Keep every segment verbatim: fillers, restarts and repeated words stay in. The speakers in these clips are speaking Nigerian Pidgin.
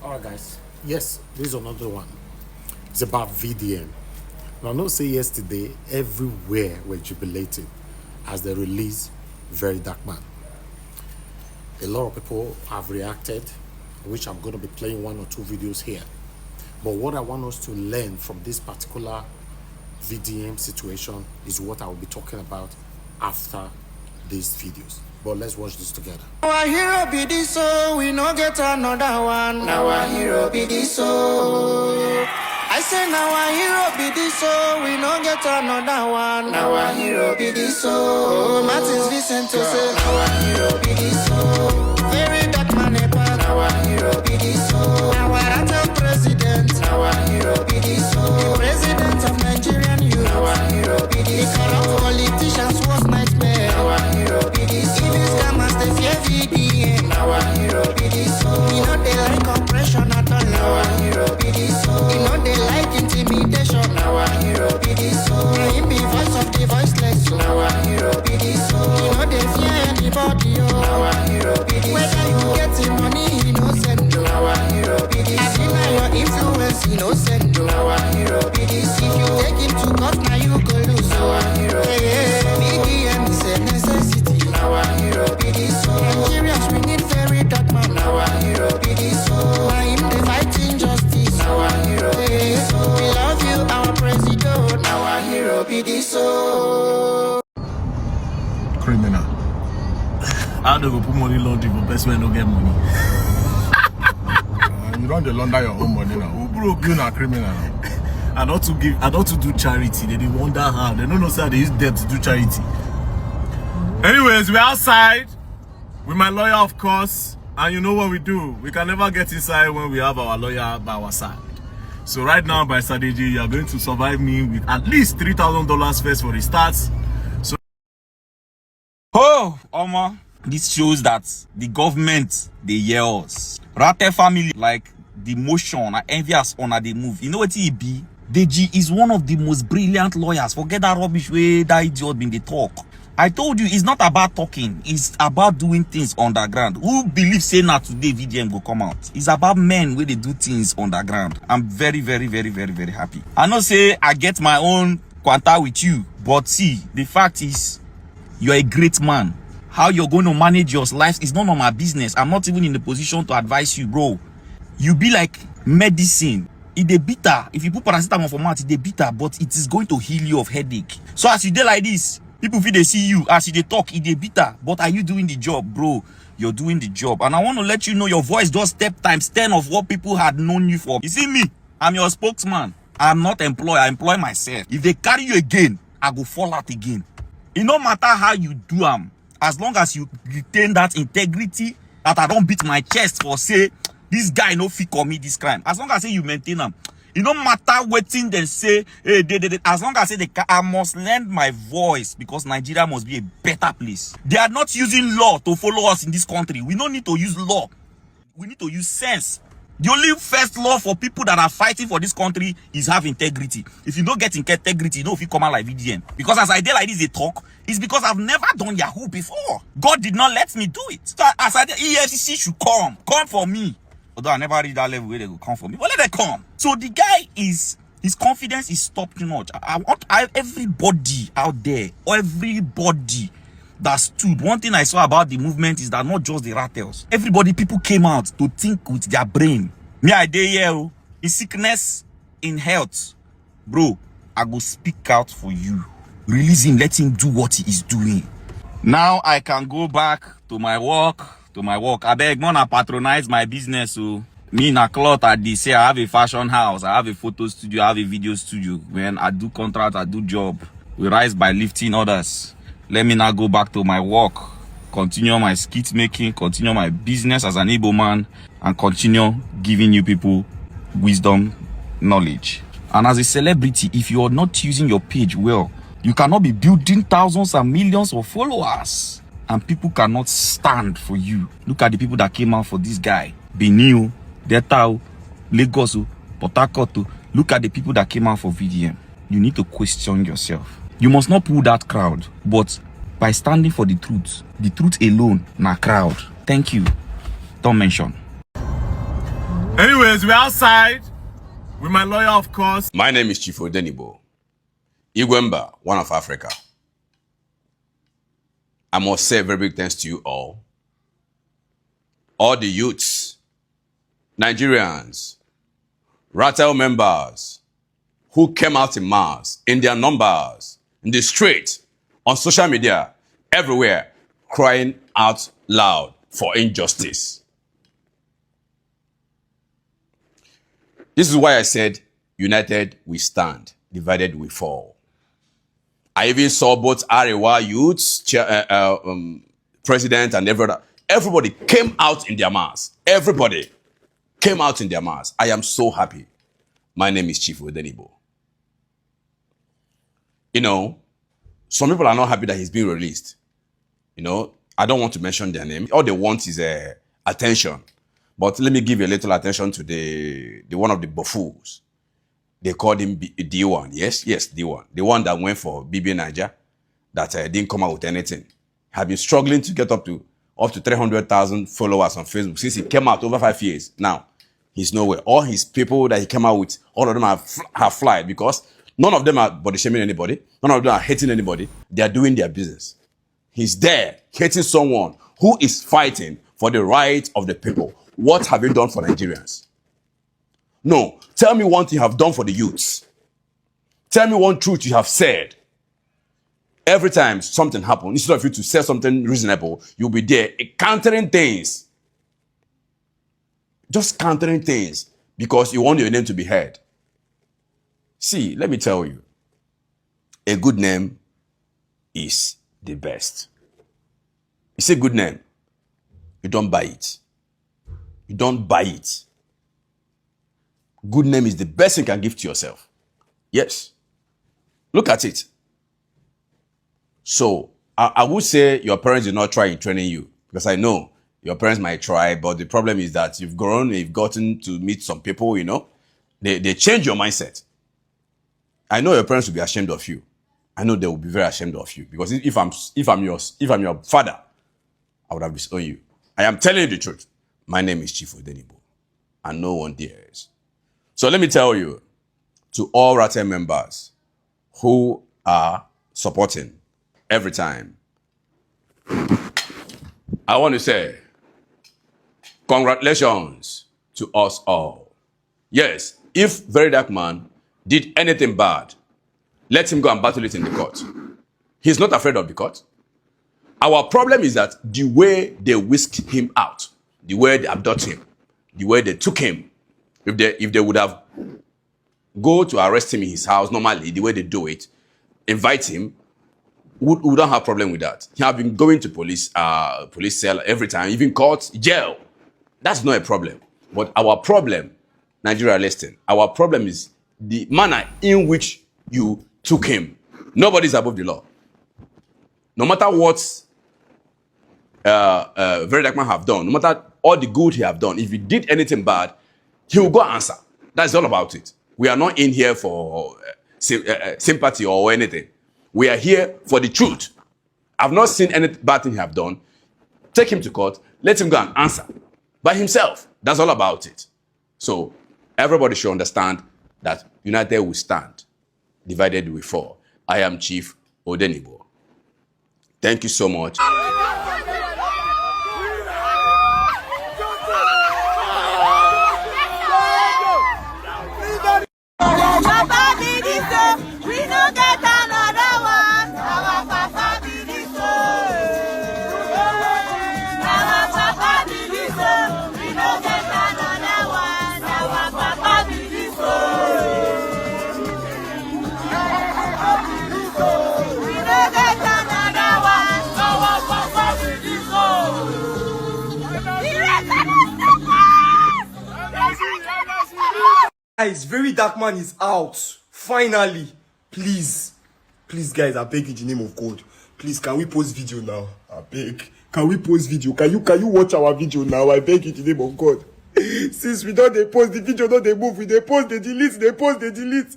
All right, guys. Yes, this is another one. It's about V D M. Now, I know say yesterday, everywhere were jubilating as they release Very Dark Man. A lot of people have reacted, which I'm going to be playing one or two videos here. But what I want us to learn from this particular V D M situation is what I will be talking about after these videos. But let's watch this together. Our hero be this, so we no get another one. Now our hero be this, so I say now our hero be this, so we no get another one. Now our hero be this, so Martins Vincent to say now our hero be this, so Very Dark Man, now our hero be this, so our Rattle president, now our hero be this, so the president of Nigerian youth, now our hero be this, the corrupt politicians was nightmare, now our hero be this, even scammers they fear V D M, now our hero be this, so you know they like oppression at all, now our hero be this, so you know they like intimidation, now our hero be this, so he be voice of the voiceless, so now our hero be this, so you know they fear anybody, oh, now our hero be this, whether you get the money, he no send, oh, now our hero be this, I feel like your influence, he no send, oh, now our hero be this, if you take him to court, now you go lose, oh, our hero, yeah, yeah. V D M is a necessity, now our hero be this, oh, Nigerians, we need Very Dark Man, now our hero be this, oh, now him dey fight injustice, now our hero, yeah, yeah. We love you, our president, now our hero be this, oh. Criminal. How they go put money laundry for person wey no get money? Uh, you don dey launder your own money now. Who broke? You na criminal now. I don't to give. I don't to do charity. They dey wonder how. They don't know say they use debt to do charity. Anyways, we're outside with my lawyer, of course, and you know what we do. We can never get inside when we have our lawyer by our side. So right now, by strategy, you are going to survive me with at least three thousand dollars first for the start. So Oh, Omo, this shows that the government dey hear us. Rate family, like, the motion, I envy as una dey move. You know wetin e be? Deji is one of the most brilliant lawyers. Forget that rubbish wey that idiot bin dey talk. I told you, it's not about talking, it's about doing things underground. Who believe say na today V D M go come out? It's about men wey dey do things underground. I'm very, very, very, very, very happy. I know say I get my own kwanta with you, but see, the fact is, you're a great man. How you're going to manage your life is none of my business. I'm not even in the position to advise you, bro. You be like medicine. E dey bitter. If you put paracetamol for mouth, e dey bitter, but it is going to heal you of headache. So as you dey like this, people fit dey see you. As you dey talk, e dey bitter. But are you doing the job, bro? You're doing the job. And I want to let you know your voice just step times ten of what people had known you for. You see me? I'm your spokesman. I'm not employed. I employ myself. If they carry you again, I go fall out again. E no matter how you do am, as long as you retain that integrity that I don beat my chest for say, this guy no fit commit this crime. As long as say you maintain am, e no matter wetin dem say, eh, dey, dey, dey, as long as say they ca-, I must lend my voice because Nigeria must be a better place. They are not using law to follow us in this country. We no need to use law. We need to use sense. The only first law for people that are fighting for this country is have integrity. If you don't get integrity, you no fit come out like V D M. Because as I dey like this, they talk, it's because I've never done Yahoo before. God did not let me do it. So as I dey, E F C C should come. Come for me. Although I never reach that level where they go come for me. But let them come. So the guy is, his confidence is top notch. I, I want, I, everybody out there, everybody that stood. One thing I saw about the movement is that not just the Rattles. Everybody, people came out to think with their brain. Me, I dey here, oh. In sickness, in health, bro, I go speak out for you. Release him, let him do what he is doing. Now I can go back to my work, to my work. Abeg, una patronize my business, oh. Me na cloth I dey sell. I have a fashion house. I have a photo studio. I have a video studio. When I do contract, I do job. We rise by lifting others. Let me now go back to my work, continue my skit making, continue my business as an Igbo man, and continue giving you people wisdom, knowledge. And as a celebrity, if you are not using your page well, you cannot be building thousands and millions of followers, and people cannot stand for you. Look at the people that came out for this guy. Benin o, Delta o, Lagos o, Port Harcourt o. Look at the people that came out for V D M. You need to question yourself. You must not pull that crowd, but by standing for the truth, the truth alone na crowd. Thank you. Don't mention. Anyways, we're outside with my lawyer, of course. My name is Chief Odenibo Igwemba, one of Africa. I must say a very big thanks to you all. All the youths, Nigerians, Rattel members who came out in mass, in their numbers, in the street, on social media, everywhere, crying out loud for injustice. This is why I said, "United we stand, divided we fall." I even saw both Arewa youths, chair, uh, uh, um, president, and every other. Everybody came out in their mass. Everybody came out in their mass. I am so happy. My name is Chief Odenibo. You know, some people are not happy that he's being released. You know, I don't want to mention their name. All they want is uh, attention. But let me give a little attention to the, the one of the buffoons. They called him B- D one. Yes, yes, D one. The one that went for B B Naija, that uh, didn't come out with anything. Have been struggling to get up to up to three hundred thousand followers on Facebook since he came out over five years. Now, he's nowhere. All his people that he came out with, all of them have, fl- have flied because none of them are body shaming anybody. None of them are hating anybody. They are doing their business. He's there hating someone who is fighting for the right of the people. What have you done for Nigerians? No, tell me one thing you have done for the youths. Tell me one truth you have said. Every time something happens, instead of you to say something reasonable, you'll be there countering things. Just countering things because you want your name to be heard. See, let me tell you, a good name is the best. You see, good name, you don't buy it. You don't buy it. Good name is the best thing you can give to yourself. Yes. Look at it. So I, I would say your parents did not try in training you, because I know your parents might try, but the problem is that you've grown, you've gotten to meet some people, you know, they, they change your mindset. I know your parents will be ashamed of you. I know they will be very ashamed of you because if I'm if I'm your if I'm your father, I would have disowned you. I am telling you the truth. My name is Chief Odenibo, and no one dares. So let me tell you, to all Rattel members who are supporting every time, I want to say congratulations to us all. Yes, if Very Dark Man did anything bad, let him go and battle it in the court. He's not afraid of the court. Our problem is that the way they whisked him out, the way they abducted him, the way they took him, if they if they would have go to arrest him in his house normally, the way they do it, invite him, we, we don't have problem with that. He have been going to police, uh, police cell every time, even court, jail. That's not a problem. But our problem, Nigeria, listen. Our problem is the manner in which you took him. Nobody's above the law. No matter what uh, uh, Very Dark Man have done, no matter all the good he have done, if he did anything bad, he will go answer. That's all about it. We are not in here for uh, sy- uh, uh, sympathy or anything. We are here for the truth. I've not seen any bad thing he have done. Take him to court. Let him go and answer by himself. That's all about it. So everybody should understand that united we stand, divided we fall. I am Chief Odenibo. Thank you so much. Papa be this o, we no get another one. Our papa be this o. Our papa be this o, we no get another one. Our papa be this o. We no get another one. Our papa be this o. The rest of us. Guys, Very Dark Man is out. Finally. Please. Please, guys, I beg in the name of God. Please, can we post video now? I beg. Can we post video? Can you can you watch our video now? I beg in the name of God. Since we don't they post the video, don't they move. We they post, they delete, they post, they delete.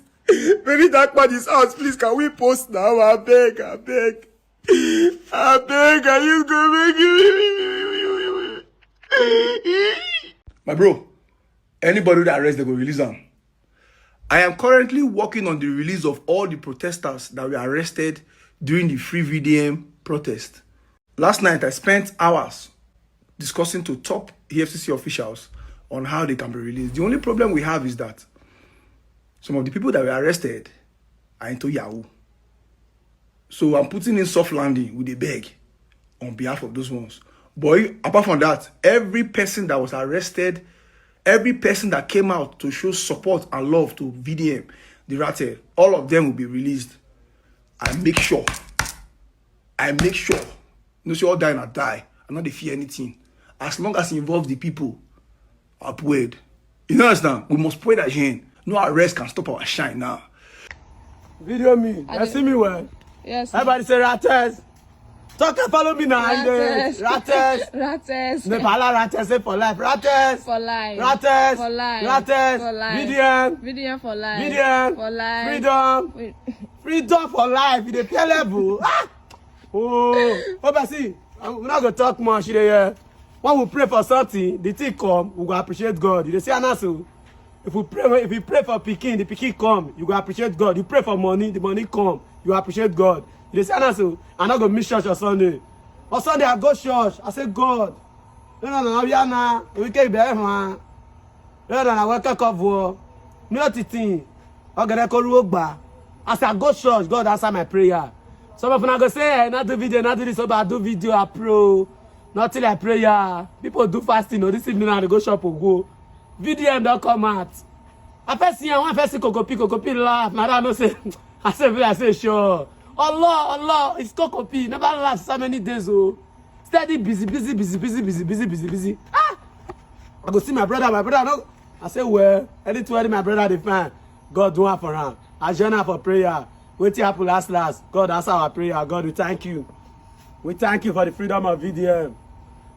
Very Dark Man is out. Please, can we post now? I beg, I beg. I beg, are you going to make it? My bro, Anybody wey dem arrest, dem go release am. I am currently working on the release of all the protesters that were arrested during the Free V D M protest. Last night, I spent hours discussing to top E F C C officials on how they can be released. The only problem we have is that some of the people that were arrested are into Yahoo. So I'm putting in soft landing with a beg on behalf of those ones. But apart from that, every person that was arrested, every person that came out to show support and love to V D M, the Ratel, all of them will be released. I make sure. I make sure. You know, say all die and I die. I no dey fear anything. As long as it involves the people, upward. You know, understand? We must pray that Jean, no arrest can stop our shine now. Video me. I You see me well? Yes. Everybody say Rates. Talk and follow me now. Rates. Rates. Rates. Nepala Rates say for life. Rates. For life. Rates. For life. Rates. For life. V D M. V D M for life. V D M. For life. Freedom. Wait. Freedom for life. You dey fear level. Ah! Oh, Obasi, uh, we not go talk much. You dey hear? When we pray for something, the thing come, we go appreciate God. You dey see, Anasu? If we pray, if you pray for pikin, the pikin come, you go appreciate God. You pray for money, the money come, you appreciate God. You dey see, Anasu? I not go miss church on Sunday. On Sunday, I go church. I say, God, you know, no, no, no, we can't be here, man. Brother, na wake up o. Me not thing. Ogere koru ogba. As I go church, God answer my prayer. Some of una go say, "Eh, not do video, not do this, but I do video, I pro. Not till I prayer." People do fasting, no, this evening I go shop or go. V D M don't come out. I first see one person Coco P, Coco P laugh. Now I know say, I say, I say, sure. Allah, Allah, it's Coco P. Never laugh so many days, oh. Steady, busy, busy, busy, busy, busy, busy, busy, busy. Ah! I go see my brother, my brother, no. I say, well, anything wey my brother dey find, God do am for am. I join am for prayer. Wetin happen last last? God answer our prayer. God, we thank you. We thank you for the freedom of V D M.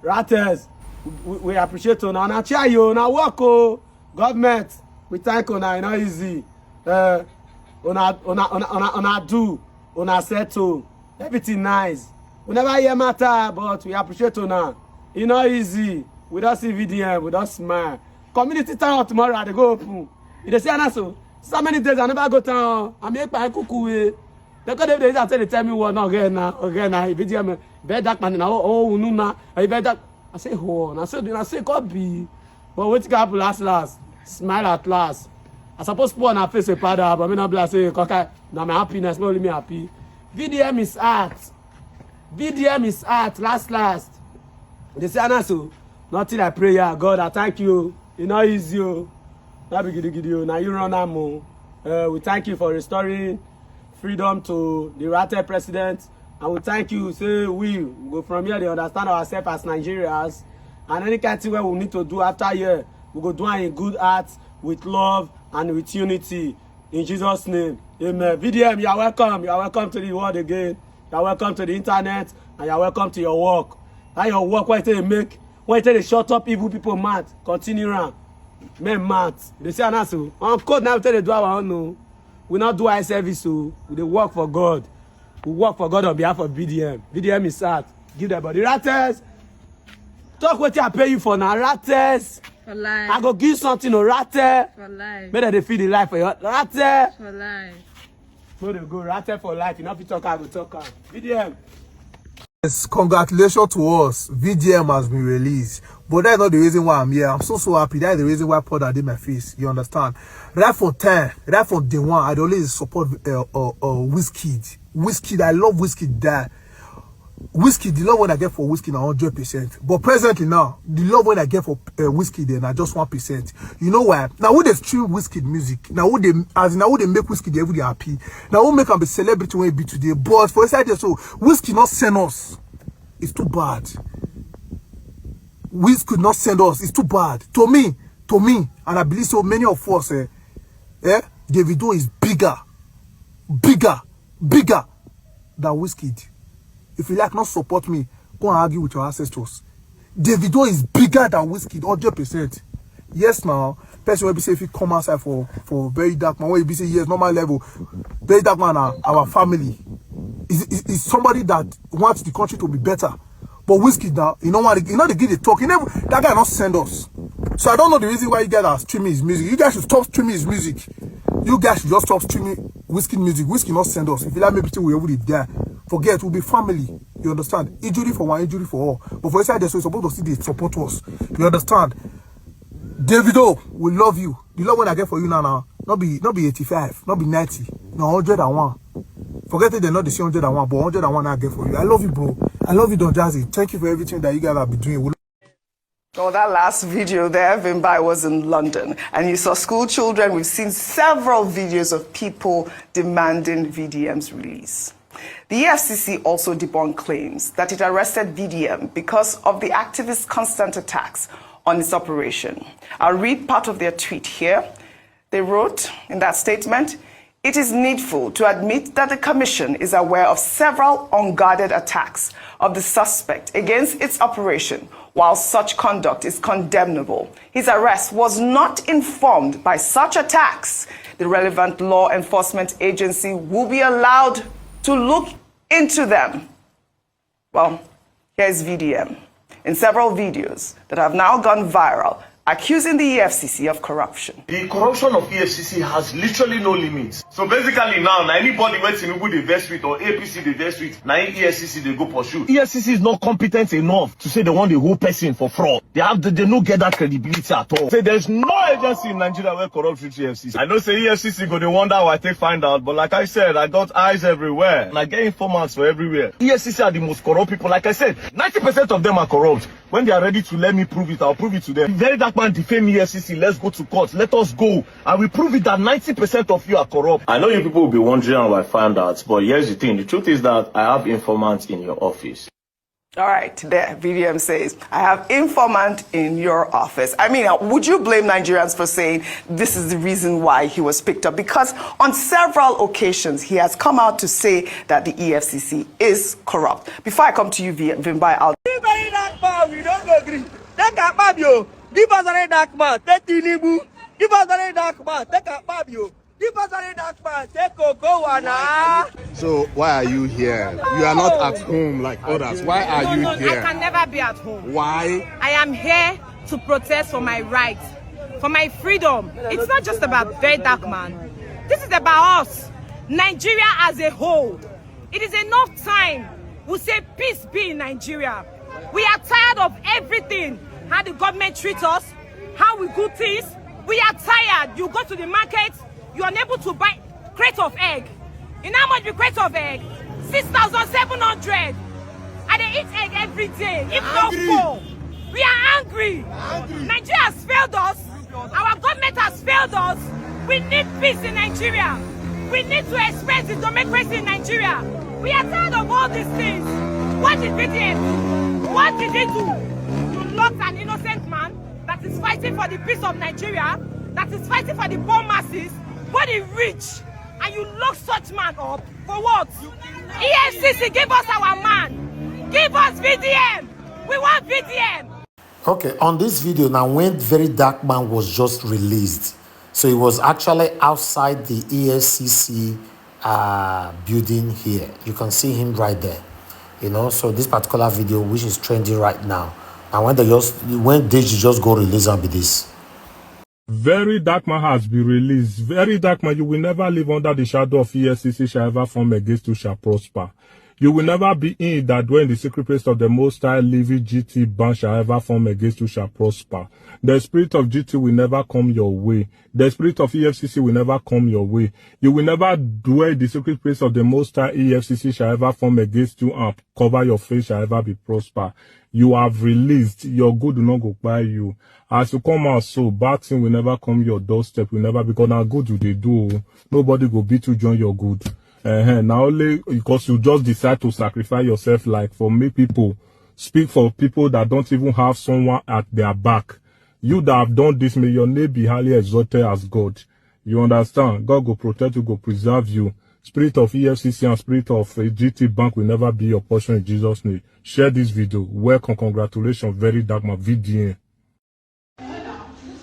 Rates, we, we, we appreciate una. Una try you, una work o. Government, we thank una. E no easy. Uh, una, una, una, una, una do, una settle. Everything nice. We never hear matter, but we appreciate una. E no easy. We don see V D M, we don smile. Community town tomorrow, I dey go open. You dey see, Anasu? So many days I never go town. I make my kuku way. They go dey, they dey tell me what, no, again now, again now. V D M, bad dark man, now, oh, oh, no, na, I bad dark. I say, oh, I say, I say, God be. But wetin happen last last? Smile at last. I suppose put on her face a powder, but me not be like say, okay, now my happiness, not only me happy. V D M is art. V D M is art, last last. They say, Anasu, nothing like prayer. God, I thank you. E no easy o. No be gidi gidi o. Now you run am o. Uh, we thank you for restoring freedom to the Ratel president. And we thank you. Say we, we go from here, they understand ourselves as Nigerians. And any kind of thing wey we need to do after here, we go do am in good heart, with love, and with unity. In Jesus' name, amen. V D M, you are welcome. You are welcome to the world again. You are welcome to the internet, and you are welcome to your work. That your work, wey you take dey make, wey you take dey shut up evil people mouth, continue am. Men mouth. They say, Anasu, on code now, we take dey do our own o. We not do eye service o. We dey work for God. We work for God on behalf of V D M. V D M is sad. Give them body. Rates. Talk wetin I pay you for now. Rates. For life. I go give you something o, Rates. For life. Make dem dey feel the life for your Rates. For life. No dey go, Rates for life. You no fit talk, I go talk am. V D M. Yes, congratulations to us. V D M has been released. But that's not the reason why I'm here. I'm so, so happy. That's the reason why powder dey my face. You understand? Right from ten, right from day one, I dey always support uh, uh, uh, Wizkid. Wizkid, I love Wizkid. That Wizkid, the love wey I get for Wizkid na hundred percent. But presently now, the love wey I get for uh, Wizkid, then na just one percent. You know why? Now who dey stream Wizkid music? Now who dey, as in, now who dey make Wizkid every day happy? Now who make am be celebrity wey e be today? But for inside there, so Wizkid not send us. It's too bad. Wizkid not send us. It's too bad. To me, to me, and I believe so many of us, eh, eh, Davido is bigger, bigger, bigger than Wizkid. If you like, not support me, go and argue with your ancestors. Davido is bigger than Wizkid, hundred percent. Yes, now, person wey be say if you come outside for, for very dark man, wey be say, yes, normal level, very dark man, na our family. Is, is, is somebody that wants the country to be better. But Wizkid now, you know what? You know they give the talk. You never, that guy not send us. So I don't know the reason why you guys are streaming his music. You guys should stop streaming his music. You guys should just stop streaming Wizkid music. Wizkid not send us. If you like me, people will already die. Forget, we'll be family. You understand? Injury for one, injury for all. But for inside there, so you're supposed to see the support us. You understand? Davido, we love you. The love when I get for you now, now, not be not be eighty-five, not be ninety, no, hundred and one. Forget it, they're not the same hundred and one, but hundred and one I get for you. I love you, bro. I love you, Don Jazzy. Thank you for everything that you guys have been doing. We Oh, that last video there, Vimbai, was in London, and you saw school children. We've seen several videos of people demanding V D M's release. The E F C C also debunked claims that it arrested V D M because of the activist's constant attacks on its operation. I'll read part of their tweet here. They wrote in that statement, "It is needful to admit that the Commission is aware of several unguarded attacks of the suspect against its operation. While such conduct is condemnable, his arrest was not informed by such attacks. The relevant law enforcement agency will be allowed to look into them." Well, here's V D M in several videos that have now gone viral accusing the E F C C of corruption. The corruption of E F C C has literally no limits. So basically now, na anybody wey Tinubu dey vex with or A P C dey vex with, na E F C C dey go pursue. E F C C is not competent enough to say they want the whole person for fraud. They have they no get that credibility at all. Say there's no agency in Nigeria where corrupt reach E F C C. I know say E F C C go dey wonder how I take find out, but like I said, I got eyes everywhere and I get informants for everywhere. E F C C are the most corrupt people. Like I said, ninety percent of them are corrupt. When they are ready to let me prove it, I'll prove it to them. Very dark man defame E F C C. Let's go to court. Let us go. I will prove it that ninety percent of you are corrupt. I know you people will be wondering how I found out, but here's the thing. The truth is that I have informants in your office. All right, there, V D M says, "I have informant in your office." I mean, uh, would you blame Nigerians for saying this is the reason why he was picked up? Because on several occasions, he has come out to say that the E F C C is corrupt. Before I come to you, V- Vimbai, I'll Very dark man, we don't go green. Take Akpabio. Give us a dark man. Take Tinubu. Give us a dark man. Take Akpabio. Give us a dark man. Take Okowana. So why are you here? You are not at home like others. Why are No, you no, I here? Can never be at home. Why? I am here to protest for my rights, for my freedom. It's not just about very dark man. This is about us, Nigeria as a whole. It is enough time we say peace be in Nigeria. We are tired of everything. How the government treats us, how we do things. We are tired. You go to the market, you're unable to buy crate of egg. You know how much the crate of egg? Six thousand seven hundred. I dey eat egg every day, if not four. We are angry. Nigeria has failed us. Our government has failed us. We need peace in Nigeria. We need to express the democracy in Nigeria. We are tired of all these things. What did V D M do? What did he do? You locked an innocent man that is fighting for the peace of Nigeria, that is fighting for the poor masses, for the rich, and you lock such man up for what? E F C C, give us our man. Give us V D M. We want V D M. Okay, on this video now, when Very Dark Man was just released, so he was actually outside the E F C C uh, building here. You can see him right there. You know, so this particular video, which is trending right now, and when they just when Deji just go release and be this. Very dark man has been released. Very dark man, you will never live under the shadow of E F C C shall ever form against you shall prosper. You will never be in that dwell in the secret place of the Most High living G T ban shall ever form against you shall prosper. The spirit of G T will never come your way. The spirit of E F C C will never come your way. You will never dwell in the secret place of the Most High E F C C shall ever form against you and cover your face shall ever be prosper. You have released. Your good will not go by you. As you come out so, bad thing will never come your doorstep. Will never, because na good you dey do o. Nobody go beat you join your good. Uh-huh. Now only because you just decide to sacrifice yourself, like, for me people, speak for people that don't even have someone at their back. You that have done this, may your name be highly exalted as God. You understand? God go protect you, go preserve you. Spirit of E F C C and spirit of uh, G T Bank will never be your portion in Jesus' name. Share this video. Welcome, congratulations, Very Dark Man, V D M.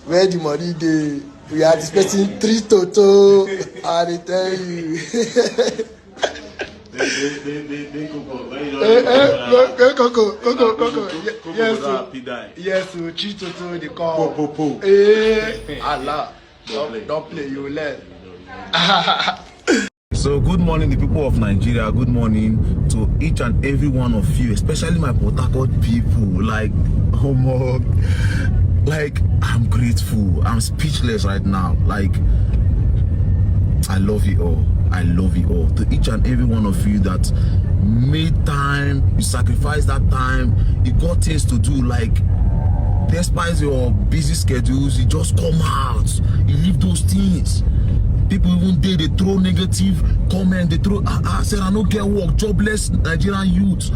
Where the money dey? We are discussing three toto. I dey tell you. Hey, hey, hey, Coco, Coco, Coco, Coco. Ye- Yes, o. Yes, o. Chi Toto dey come. Po, po, po. Hey, Allah. Don't play, don't play, you learn. So good morning, the people of Nigeria. Good morning to each and every one of you, especially my Port Harcourt people. Like, oh my, like, I'm grateful. I'm speechless right now. Like, I love you all. I love you all. To each and every one of you that made time, you sacrificed that time, you got things to do. Like, despite your busy schedules, you just come out. You leave those things. People even dey, they throw negative comment. They throw, ah, ah, say, "I no get work, jobless Nigerian youth."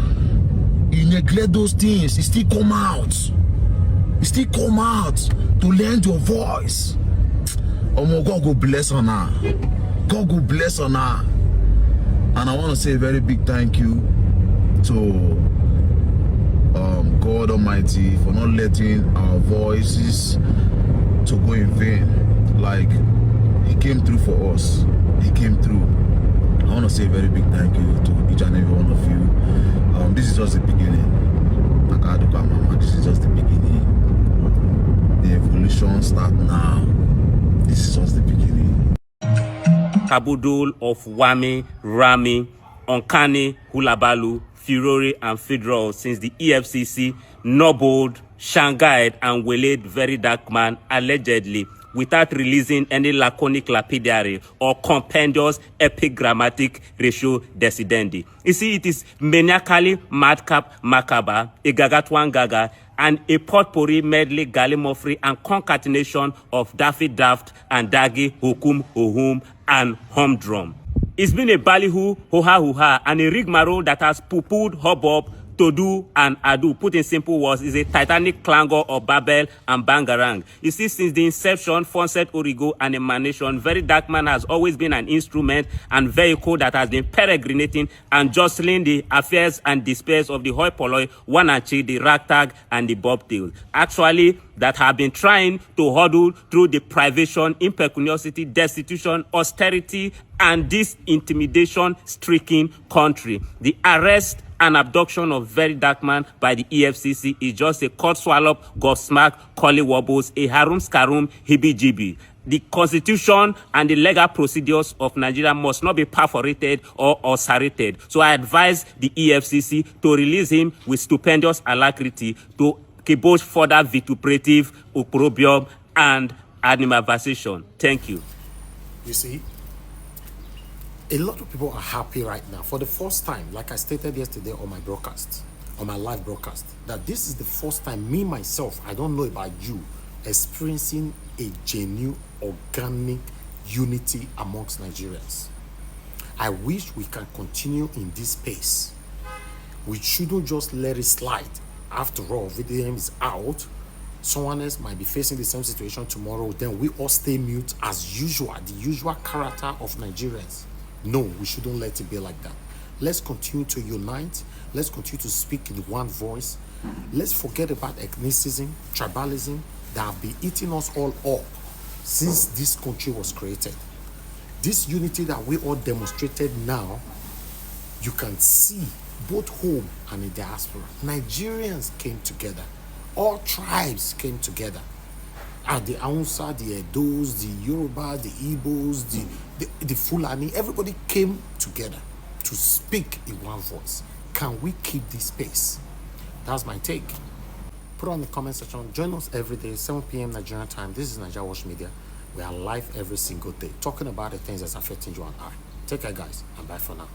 You neglect those things. You still come out. You still come out to lend your voice. Omo, God go bless una. God go bless una. And I want to say a very big thank you to, um, God Almighty for not letting our voices to go in vain. Like, He came through for us. He came through. I want to say a very big thank you to each and every one of you. Um, this is just the beginning. Akaduka Mama, this is just the beginning. The evolution start now. This is just the beginning. Cabudul of Wami, Rami, Onkani, Hulabalu, Furore, and Federal since the E F C C nobbled, shanghaied, and waylaid Very Dark Man allegedly without releasing any laconic lapidary or compendious epigrammatic ratio decidendi. You see, it is maniacally madcap, macabre, a gaga to one gaga, and a potpourri medley, gallimaufry, and concatenation of Daffy Daft and Daggy, Hokum, Hohum, and Humdrum. It's been a ballyhoo, hoo-ha, hoo-ha, and a rigmarole that has poo-pooed hubbub, to do, and ado. Put in simple words, is a titanic clangor of Babel and Bangarang. You see, since the inception, Fonset Origo and Emanation, Very Dark Man has always been an instrument and vehicle that has been peregrinating and jostling the affairs and despairs of the hoi polloi, wanachi, the ragtag, and the bobtails. Actually, that have been trying to huddle through the privation, impecuniosity, destitution, austerity, and this intimidation stricken country. The arrest and abduction of Very Dark Man by the E F C C is just a codswallop, gobsmack, collywobbles, a harum scarum, hibby jibby. The constitution and the legal procedures of Nigeria must not be perforated or ulcerated. So I advise the E F C C to release him with stupendous alacrity to kibosh further vituperative opprobrium and animadversion. Thank you. You see, a lot of people are happy right now. For the first time, like I stated yesterday on my broadcast, on my live broadcast, that this is the first time me, myself, I don't know about you, experiencing a genuine, organic unity amongst Nigerians. I wish we can continue in this space. We shouldn't just let it slide. After all, V D M is out. Someone else might be facing the same situation tomorrow. Then we all stay mute as usual, the usual character of Nigerians. No, we shouldn't let it be like that. Let's continue to unite. Let's continue to speak in one voice. Let's forget about ethnicism, tribalism that have been eating us all up since this country was created. This unity that we all demonstrated now, you can see both home and in diaspora. Nigerians came together. All tribes came together. Ah, the Hausa, the Edos, the Yoruba, the Igbos, the, the, the Fulani, everybody came together to speak in one voice. Can we keep this pace? That's my take. Put on the comment section. Join us every day, seven p.m. Nigerian time. This is Nigeria Watch Media. We are live every single day, talking about the things that's affecting you and I. Take care, guys, and bye for now.